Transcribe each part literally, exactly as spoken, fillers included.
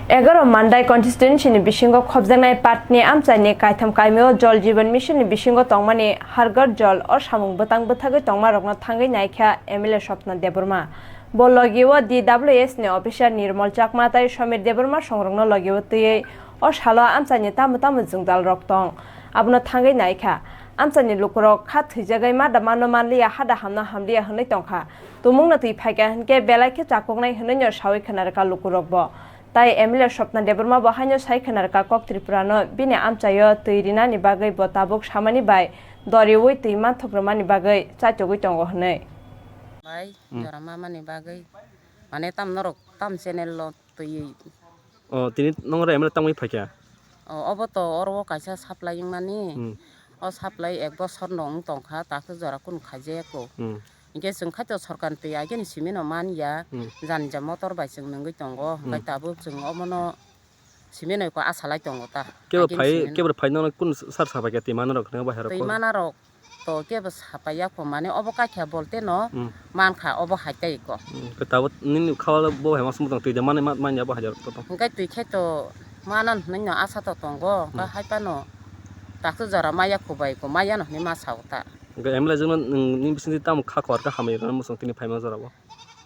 Egaroh Mandai constituency ni bisingo khobjaknai Patni amchaini kaitham kaimio Jal Jeevan Mission ni bisingo tongmani Har Ghar Jal o samung bwtang bwthagwi tongmarokno thangwi naikha M L A Swapna Debbarma. Bo logio D W S ni officer Nirmal Chakma tei Samir Debbarma songrokno logio twiwi o salo amchaini tamo tamo jwngjalrok tong, abono thangwi naikha. Amchaini lukurok kha thwijagwi ma da mano manliya, ha da hamno hamliya hwnwi tongkha. Tumungno twi phaikha hinkhe belai khe chakoknai hwnwino sawi khwnarwkha lukurokbo. Tai M L A Swapna Debbarma bo haino sai khwnarwkha kok Tripurano bini amchaio twi rinani bagwi bo tabuk samani bai doriui twi manthok rwmani bagwi chaitogwi tongo hwnwi. Bai Hmm. jora mamani bagwi mane tam norok tam channel lo twi. O tini nongora M L A tangwi phaikha? O, obo to oro o kaisa supply wngmani. Hmm. O supply ek bosor no wng tongkha, takhe jora kunu khaijaya ko. Hmm. Hinkhe chwng khaito sorkar ni twi ageni simi no man ya, Hmm. jani ja motor bai chwng nungwi tongo, Hmm. hinkhe tabuk chwng omono simi no ko asa lai tongo ta. Kebo Ageni phai, simi no. kebo phai nono kun sar sabai khe twi manarok hwnwi bahai rok Twi ko? manarok to kebo sapai ya ko, mane obo kaikha bolte no Hmm. mankha obo hai tai ko. Hmm. Khe tabuk nini khawa bo hai ma sumutang twi de mani ma-, manya bo hai rok to. Hinkhe twi khe to manan hwnwi no asa to tongo, hinkhe Hmm. hai phano takhe jora maya ko bai ko maya no hwnwi ma sao ta. Hinkhe M L A jwngno nwng, nini bisingtwi tamo kha khorkha hambai rwna mwsang tini phaima jorao?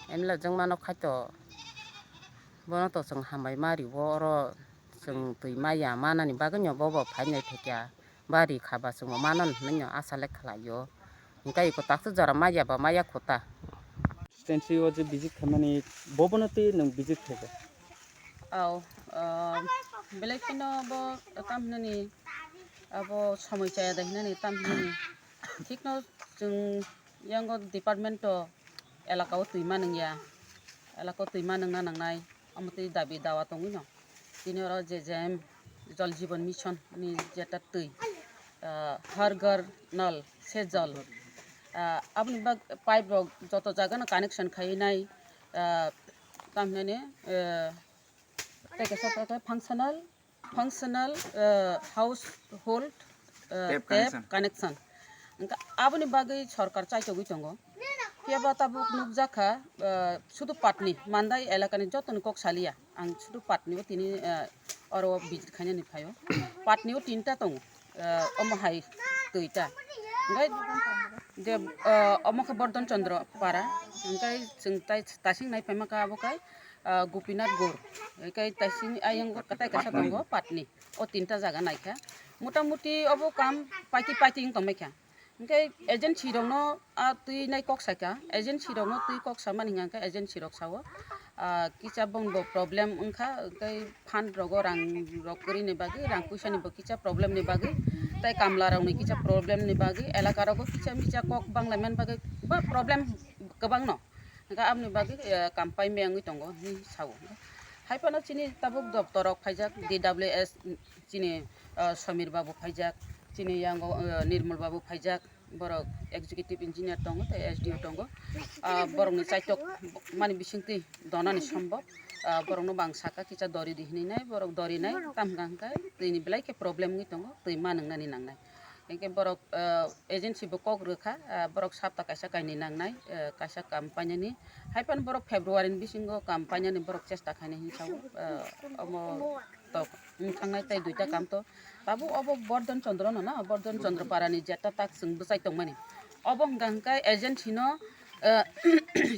M L A jwngmano khaito, bono to chwng hambai ma rio, oro chwng twi maya manani bagwino bobo phainai phaikha, bari khaba chwngbo manani hwnwino asa le khlaio. Hinkhe iko takhe jora maya ba maya kho ta. Constituency o je visit khaimani, bobono twi nwng visit khaikha? Au, ah, belai kheno bo tam hinani abo somoi chaya da hinani tam hinani. Thikno chwng yango department o elaka o twi ma nungya, elaka o twi ma nungna nangnai, omo twi dabi dawa tongwi no. Tini oro je je Jal Jeevan Mission ni jeta twi, ah, Har Ghar Nal se Jal, ah, aboni bag pipe rok joto jaga no connection khai nai, ah, tam hinani, ah, tei kaisa tei functional, functional, ah, household, ah, Tap tap connection. connection. Hwnkhe aboni bagwi sorkar chaitogwi tongo. Phiya ba tabuk nukjakha, ah, sudu Patni, Mandai elakani jotoni kok saliya. Ang sudu Patni o tini, ah, oro visit khainani phaio. Patni o tinta tongo, ah, omo hai twi ta. Hwnkhe je, ah, omo khe Bordon Chandra Para. Hwnkhe chwng tai tasing nai phaima kha abo khai, ah, Gopinath Gor, hwnkhe taisini ayang tai kaisa tongo Patni. O tinta jaga naikha. Motamuti obo kam paiti paiti wng tongbaikha. Hwnkhe agency rokno, ah, twi nai kok saikha. Agency rokno twi kok samani hwnkha hwnkhe agency rok sao, ah, kisa bongni bo problem wngkha, hwnkhe fund rogo rang rok kwrwini bagwi, rang puisani bo kisa problem ni bagwi, tei kamla rokni kisa problem ni bagwi, elaka rogo kisa misa kok banglaimani bagwi ba problem kwbangno. Hwnkhe aboni bagwi, eh, kam pai mengwi tongo hinwi sao. Hai phano chini tabuk doptor rok phaijak, D W S chini, eh, Samir babu phaijak, chini yango, eh, Nirmal babu phaijak, borok executive engineer tongo tei S D O tongo. Ah, borokni chaitok mani bisingtwi donani sombob, ah, borokno bo ang saka kisa dori di hinwi nai, borok dori nai, tam hwnkha hwnkhe twini belai khe problem wngwi tongo, twi ma nwngnani nangnai. Hinkhe borok, ah, agency bo kok rwkha, ah, borok sapta kaisa kainwi nangnai, ah, kaisa kam painani. Hai phano borok February ni bisingo kam painani borok chesta khainai hinwi sao, ah, omo tok wng thangnai tei duita kam to. Tabuk obo Bordon Chandra no na, Bordon Chandra Para ni jeta tak chwng bwchai tongmani. Obo hwnkha hwnkhe agency no, ah,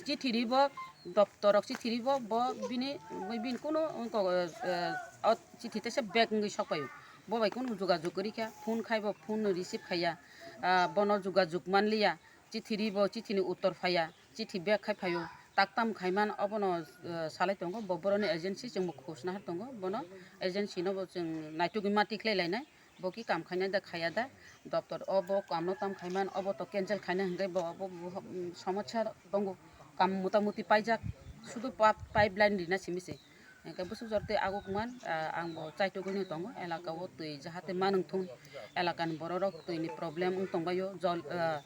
chithi ribo, doptor rok chithi ribo, bo bini, bini kuno wngkok, ah, o chithi teisa bag wngwi sok paio. Bo bai kunu jogajog kwrwi kha, phone khai bo phone no receive khaiya, ah, bono jogajog manliya, chithi ri bo chithi ni uttor phaiya, chithi back khai phaio, tak tam khai man obono, ah, salai tongo, bo boroni agency chwng bo khosna har tongo, bono agency no bo chwng naitugwi ma tikhlai lainai, bo ki kam khainai da khaiya da, doptor o bo kam no tam khai man obo to cancel khaina hwnkhe bo, bo, bo, mm, somosya tongo, kam mota moti paijak, sudu pa-, pipeline rina simi se. Hingke bwswk jora twi aguk man, ah, ang bo chaitugwi no tongo, elaka o twi jahate manwng thung, elaka ni borok rok twi ni problem wng tong baio, jol, ah,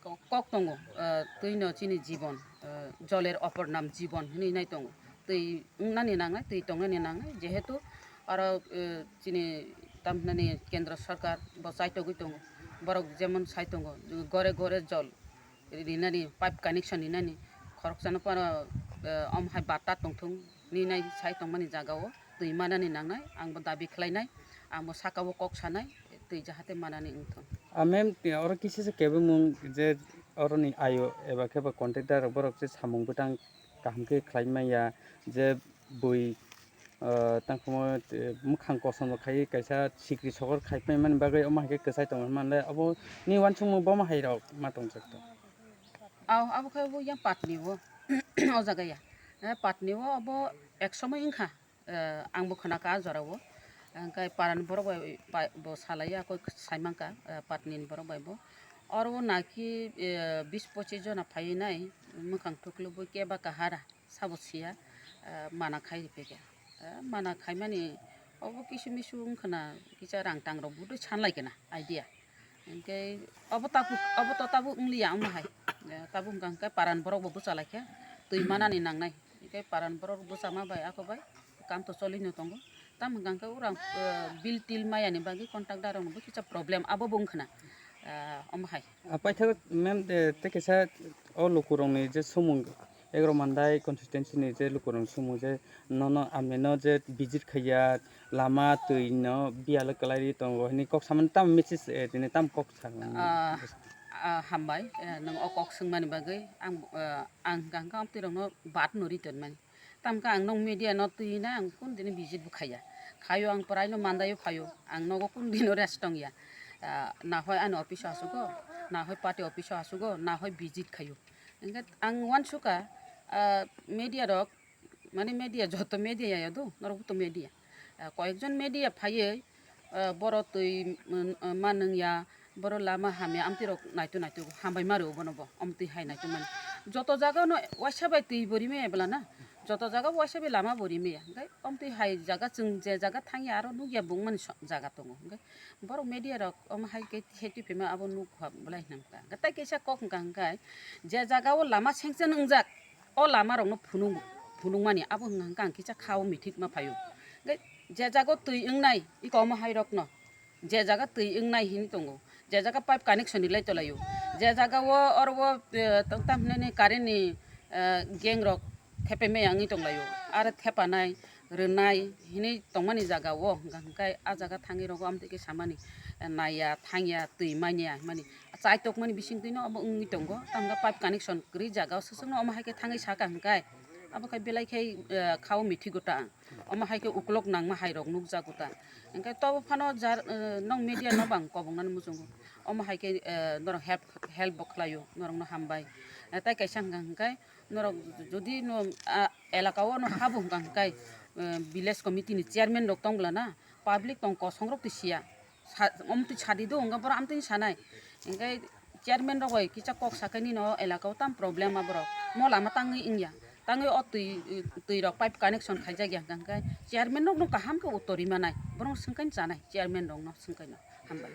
kok tongo, ah, twi no chini jibon, ah, joler opor nam jibon hinwi nai tongo, twi wng nani nangnai, twi tong nani nangnai, jehetu oro, ah, chini tam hinani kendro sorkar bo chaitugwi tongo, borok jemon sai tongo, gore gore jol rinani, pipe connection rinani, khoroksano phano, eh, omo hai bata tongthung hinwi nai sai tongmani jaga o, twi manani nangnai, ang bo dabi khlainai, ang bo saka o kok sanai, twi jahate manani wngthung. A ma'am, oro kisa se kebengmung je oroni ayo eba khe ba contractor rok borok je samung bwtang kaham khe khlai manya je bui, ah, tangkhumo, eh, mwkhang kosom rok khai kaisa sikri sogor khai paimani bagwi omo hai khe kwchai tongo hinmale obo ni uansukmung bomo hai rok ma tongjakto. Aw, abo khe bo yang patni o, o jaga ya. Eh, patni o obo ek somoi wngkha. Eh, ang bo khna ka ah jora o. Hwnkhe paran borok bai pa-, bo salai ya, koi sai mankha, eh, patni ni borok bai bo. Oro o naki, eh, bis pochis jona phai nai, mwkhang thuklubui keba kahara. Sabo siya, ah, mana khai riphaikha. Ah, mana khaimani obo kisu misu wngkhana kisa rang tang rok budui sanlaikha na idea. Hinkhe obo tabuk, obo to tabuk wngliya omo hai. Ah, tabuk wngkha hinkhe paran borok bo bwchalaikha, twi manani nangnai. Hinkhe paran borok bwchama bai ako bai kam to cholino tongo. Tamo hwnkha hinkhe urang, ah, bill til mayani bagwi contractor rokno bo kisa problem abo bo wngkhana, ah, omo hai. Ah, paithago ma'am, eh, tei kaisa o lukurokni je sumung, Egaroh Mandai constituency ni je lukurokni sumung je nono ameno je visit khaiya, lama twi no biyalo kwlai ri tongo hwnwi kok samani tamo message, eh, tini tamo kok sakmani? Ah, ah, hambai, eh, nwng o kok swngmani bagwi ang, eh, ang hwnkha hwnkha amtwi rokno bat no ri tonmani. Tamkhe ang nong media no twi na ang kun dini visit bo khaiya. Khaio ang prai no Mandai o phaio. Ang nogo kun dino rest tongya. Ah, na hoi ani office o asugo, na hoi party office o asugo, na hoi visit khaio. Hingke ang uansukha, ah, media rok, mane media joto media ya do, norok bo to media. Ah, koyekjon media phaiwi, ah, boro twi, mm, ah, ma nungya, boro lama hamya, amtwi rok naitu naitu hambai ma rwo bono bo, amtwi hai naitu mani. Joto jaga no waisa bai twi bo rimaya bwla na, joto jaga waisa bai lama bo rimaya, hingke amtwi hai jaga chwng je jaga thangya aro nukya bung mani so-, jaga tongo, hingke borok media rok omo hai khe, khe twi phaima abo nuk kha bwlai hinang kha. Hingke tai kaisa kok hwnka hingke je jaga o lama sengsen wngjak, o lama rokno phunuk, phunukmani abo hwnka hingke ang kisa kha o mithik ma phaio. Hingke je jaga o twi wngnai, iko omo hai rokno. Je jaga twi wngnai hinwi tongo, je jaga pipe connection rilai tonglaio, je jaga o oro o, eh, tang tam hinani current ni, eh, gang rok thepai maya wngwi tonglaio, aro thepanai, rwnai hinwi tongmani jaga o hwnkha hwnkhe ah jaga thangwi rogo amtwi khe samani, eh, naiya, thangya, twi manya hinmani, chai tokmani bisingtwi no obo wngwi tongo, tamokhe pipe connection kwrwi jaga o swswkno omo hai khe thangwi sakha hwnkhe abo khe belai khe, eh, kha o mithi gota ang. Omo hai khe uklok nangma hai rok nukjago ta. Hingke tobo phano jar, eh, nong media no bang kobongnani muchungo. Omo hai khe, eh, norok help, help bo khlaio, norok no hambai. Eh, tai kaisa hwnka hwnkhe norok jodi no, ah, elaka o no habo hwnka hwnkhe, eh, village committee ni chairman rok tong bwla na, public tong kosong rok twi siya. Sa-, omtwi sadi do, hwnka borok amtwi sanai. Hingke chairman rok bai kisa kok sakai nini o elaka o tam problem ma borok. Mo lama tangwi wngya. Tangwi o twi, twi rok pipe connection khaijak ya hwnka hwnkhe chairman rok no kaham khe uttor rima nai. Borok swngkai chanai chairman rok no swngkai no. Hambai.